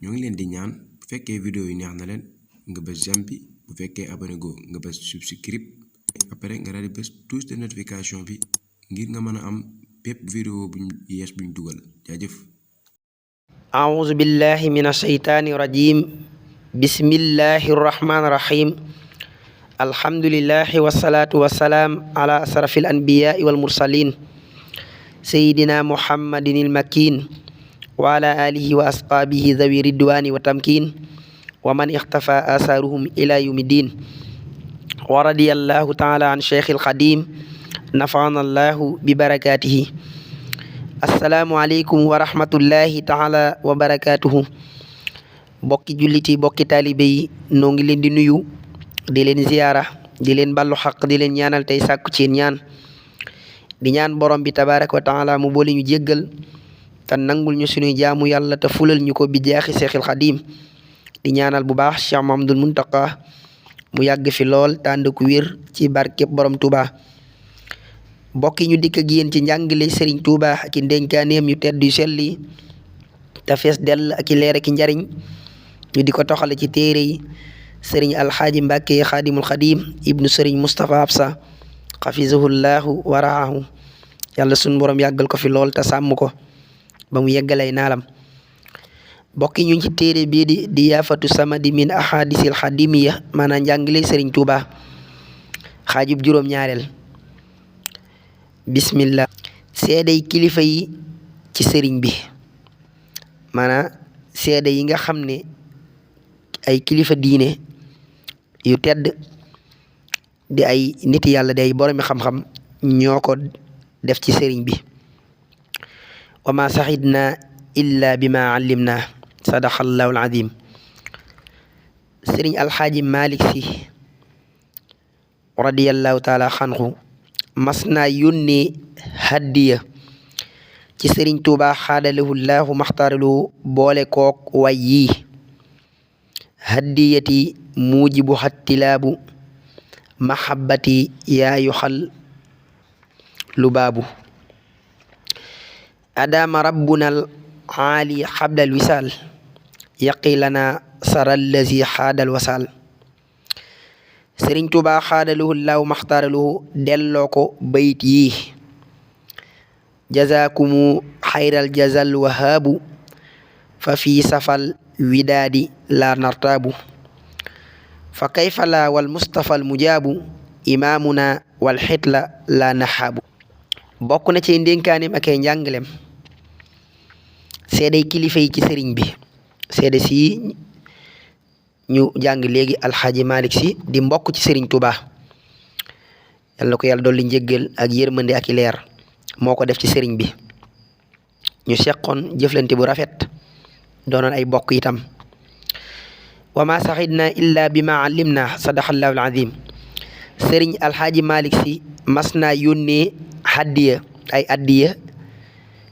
ñoo ngi leen di ñaan bu fekkee vidéo yi neex na leen nga bës j'aime bi bu fekkee abonné go nga bës subscribe après nga daal di bës touche de notification bi ngir nga mën a am bépp vidéo buñ yees buñ dugal jaajëf. أعوذ بالله من الشيطان الرجيم بسم الله الرحمن الرحيم الحمد لله والصلاة والسلام على أشرف الأنبياء والمرسلين سيدنا محمد المكين وعلى آله وأصحابه ذوي الرضوان والتمكين ومن اختفى آثارهم إلى يوم الدين ورضي الله تعالى عن شيخ القديم نفعنا الله ببركاته. asalaamualeykum wa rahmatullahi taala wa barakaatuhu. bokki julliti bokki taalibe yi noo ngi leen di nuyu di leen ziyaara di leen ballu xaq di leen ñaanal tey sàkku ci ñaan di ñaan borom bi tabaraka wa taala mu boole ñu jéggal te nangul ñu suñuy jaamu yàlla te fulal ñu ko bi jaaxi seexil xadim di ñaanal bu baax Cheikh Mahamadul Muntaqa mu yàgg fi lool te ànd ku wér ci barkeb borom Tuuba. mbokki ñu dikk ak yéen ci njàngale Serigne Touba ak i ndénkaaneem yu tedd yu selli te fees dell ak i leer ak i njariñ ñu di ko toxale ci téere yi Serigne Alxaaji Mbàkke Xaadimul Xadim ibnu Serigne Moustapha Absa xafisahullahu wa raahu yàlla sunu borom yàggal ko fi lool te sàmm ko ba mu yeggalay naalam. mbokki ñu ci téere bii di yaafatu samadi min ahadisil xadimiya maanaam njàngale Serigne Touba xaajub juróom-ñaareel. bismillah seeday kilifa yi ci sëriñ bi maanaam seede yi nga xam ne ay kilifa diine yu tedd di ay nit yàlla di ay boromi xam-xam ñoo ko def ci sëriñ bi. wa ma saxidna illa bima allimna sadaqallahu alazim. sëriñ alxaaji Malik Si radiyallahu taala xanhu mas naa yónnee haddiya ci sëriñ Tuuba xaadalahu laahu maxtaaralu boole kook way yii haddiyati mujibu xattilaabu mahabbati yaayu xal lubaabu adama rabbunal aali xablal wisaal yaqi lana saral lazi xaadal wasaal. sëriñ Tuuba xaadaluhu laahu maxtaaraluhu delloo ko bayit yii jazaakumu xayral jazal wahaabu fa fi safal widaadi la nartaabu fa kayfa la wal mustafa al mujaabu imaamuna wal xitla la naxaabu. bokk na ci ndénkaaneem ak ay njàngalem seeday kilifa yi ci sëriñ bi seede si ñu jàng léegi alxaaji Malik Si di mbokk ci Serigne Touba yal na ko yàlla dolli njëggal ak yërmande ak i leer moo ko def ci Serigne bi ñu seqoon jëflante bu rafet doonoon ay bokk itam. wa ma saxidna illa bima allimna sadaqallahu alazim. Serigne alxaaji Malik Si mas naa yónnee haddiya ay addiya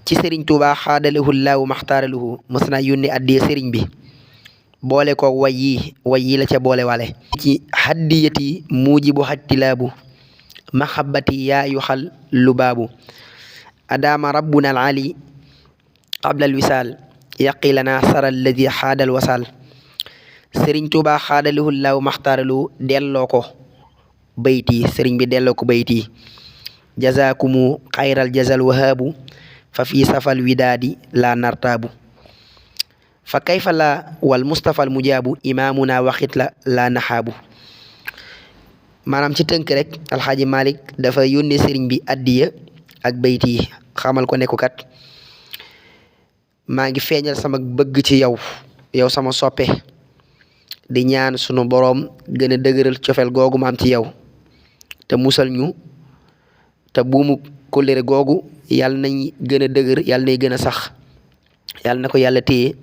ci Serigne Touba xaadalahu llahu maxtaaralahu mas naa yónnee addiya Serigne bi boole ko way yi la ca boole wale ci haddiyati mujibu hattilaabu mahabbati yaa yu xal lubaabu adama rabbuna al ali qabla al wisaal yaqi lana sara alladi xaadal wasaal. sëriñ Tuuba xaadalahu laahu maxtaaralu delloo ko bayt yi sëriñ bi delloo ko bayt yi jazaakumu xayral jazal wahaabu fa fi safal widaadi la nartaabu fa kayfa la wal mustafa al mujaabu imaamuna waxit la naxaabu. maanaam ci tënk rek alxaaji Malik dafa yónnee sëriñ bi addiya ak bayt yi xamal ko ne ko kat maa ngi feeñal sama bëgg ci yow sama soppe di ñaan sunu boroom gën a dëgëral cofeel googu ma am ci yow te musal ñu te buumu kóllëre googu yàlla nañ gën a dëgër yàlla nay gën a sax yàlla na ko yàlla téye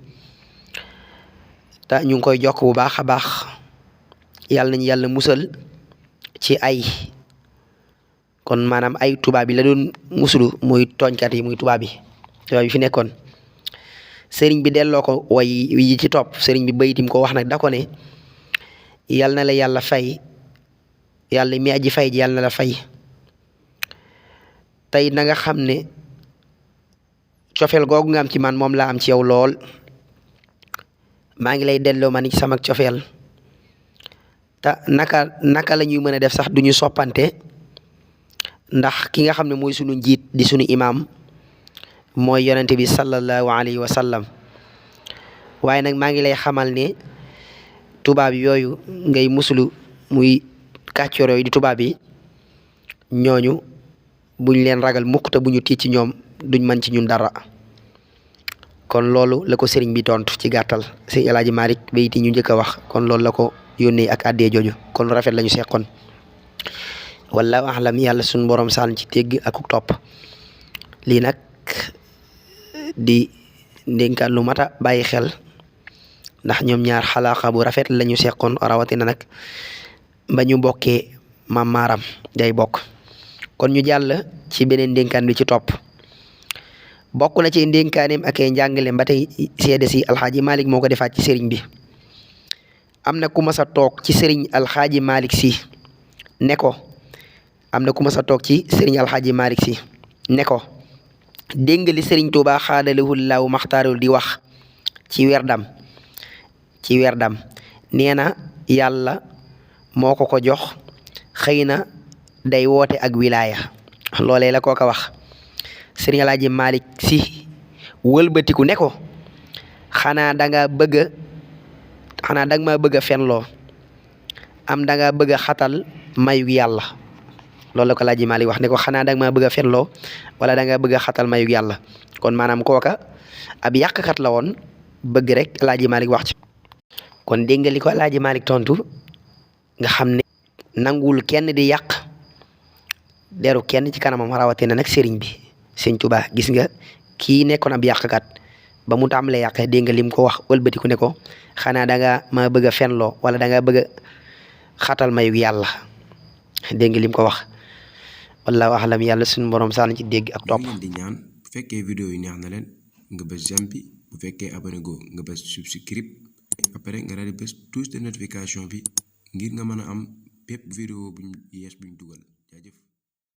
te ñu ngi koy jokk bu baax a baax yàlla nañu yàlla musal ci ay kon maanaam ay tubaab yi la doon musulu muy tooñkat yi muy tubaab yi fi nekkoon. sëriñ bi delloo ko way yi ci topp sëriñ bi bayitim ko wax nag da ko ne yàlla na la yàlla fay yàlla mi aji fay ji yàlla na la fay tey na nga xam ne cofeel googu nga am ci man moom laa am ci yow lool maa ngi lay delloo man ci sama cofeel te naka la ñuy mën a def sax duñu soppante ndax ki nga xam ne mooy sunu njiit di sunu imaam mooy yonente bi sallallahu alayhi wa sallam waaye nag maa ngi lay xamal ne tubaab yooyu ngay musulu muy kàccoor yooyu di tubaab yi ñooñu buñ leen ragal mukk te bu ñu tiit ci ñoom duñ mën ci ñun dara. kon loolu la ko sëriñ bi tontu ci gàttal sëriñ El Hadji Malick bayit yi ñu njëkk a wax kon loolu la ko yónnee ak àddee jooju kon rafet la ñu seqoon wallaahu ahlam yàlla suñu borom sàll ci tegg ak topp lii nag di ndénkaan lu mat a bàyyi xel ndax ñoom ñaar xalaaqa bu rafet la ñu seqoon rawatina nag ba ñu bokkee maam maaram day bokk kon ñu jàll ci beneen ndénkaan bi ci topp. bokk na ci ndénkaaneem ak ay njàngaleem ba tey seede si alxaaji Malick moo ko defaat ci sëriñ bi am na ku mas a toog ci sëriñ alxaaji Malick si ne ko am na ku mas a toog ci sëriñ alxaaji Malick si ne ko dégg nga li sëriñ Tuubaa xaadalahul laaw maxtaarul di wax ci werdam nee na yàlla moo ko jox xëy na day woote ak wilaaya loolee la koo ko wax sëriñ Alaaji Malick si wëlbatiku ne ko xanaa danga ma bëgg a fenloo am danga bëgg a xatal mayug yàlla loolu la ko Alaaji Malick wax ne ko xanaa danga ma bëgg a fenloo wala danga bëgg a xatal mayug yàlla kon maanaam kooka ab yàqkat la woon bëgg rek Alaaji Malick wax ci kon dégg nga li ko Alaaji Malick tontu nga xam ne nanguwul kenn di yàq deru kenn ci kanamam rawatina nag sëriñ bi sëñ Tuubaa gis nga kii nekkoon ab yàqkat ba mu tàmbalee yàq dégg nga lim ko wax wëlbatiku ne ko xanaa danga ma bëgg a fenloo wala danga bëgg a xatal mayu yàlla dégg nga lim ko wax wallaahu a'lam yàlla suñu borom sànni ci dégg ak topp. leen di ñaan bu fekkee vidéo yi neex na leen nga bës j'aime bi bu fekkee abonné go nga bës subscribe après nga daal di bës touche de notification bi ngir nga mën a am bépp vidéo buñ yees buñ dugal.